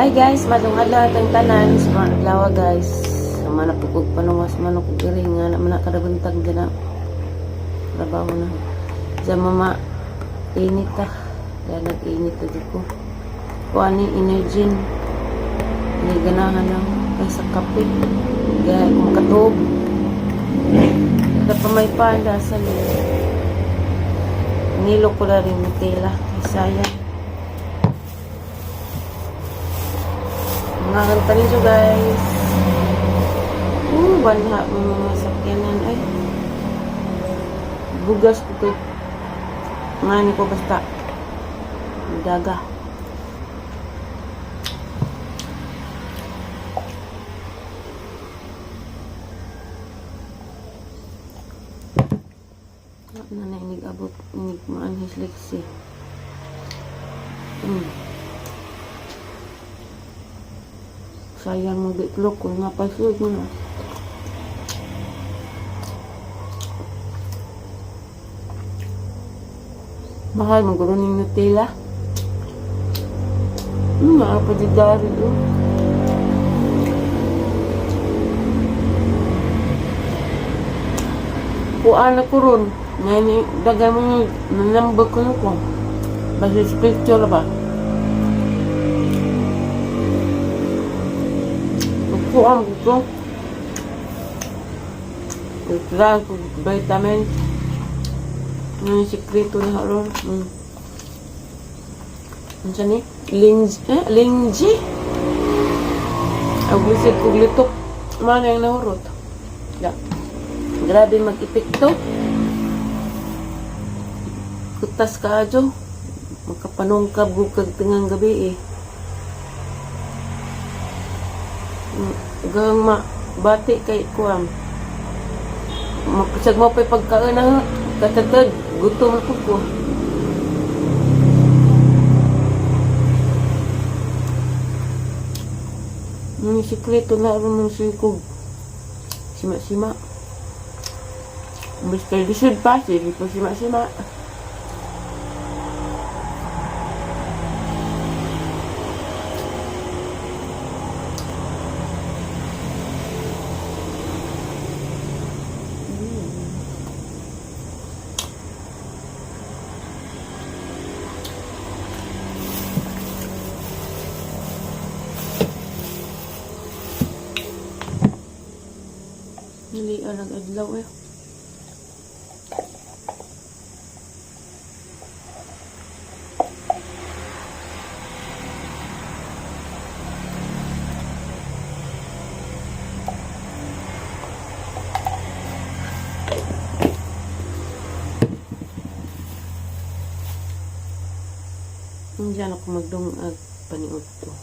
Hi guys, maayong adlaw atong tanan sa mga adlaw, guys. Sama na po kog panungas manok kog diri nga na man kada buntag dina. Trabaho na. Sa mama init ta. Kaya nag-init ta jud ko. Kuan ni energy. Ni ganahan na kay sa kape. Gaya ko makatuog. Kada pa may panda sa nilo ko na rin Nutella. Kay sayang. Mga kanta ninyo, guys. Banha mga sakyanan ay. Bugas ko kay ngani ko basta daga. Na na inig abot inig maanhis liksi. Sayang mo itlog kung nga pa mo na. Mahal mo guro ning Nutella. Mahal pa di dari oh. Kuan na ko ron. Ngayon, dagay mo nanambag ko na ko. Basta sa picture ba? Kuan ko. Nagtry ko vitamin. Ano yung sikreto na ron? Ano siya ni? Lingzhi? Eh? Lingzhi? Ang lisod kog litok. Mana yung nahurot. Ya. Grabe mag-epekto. Kutas ka adyo. Magkapanungkab kag tingang gabi eh. Gang ma bati kay kuang. Makusag mo pa'y pagkaon na katatag. Gutom na po ko. Yung sikreto na rin ng sikog. Sima-sima. Basta lisod pa, sige po sima-sima. Dili ang adlaw eh. Diyan ako magdungag paniudto.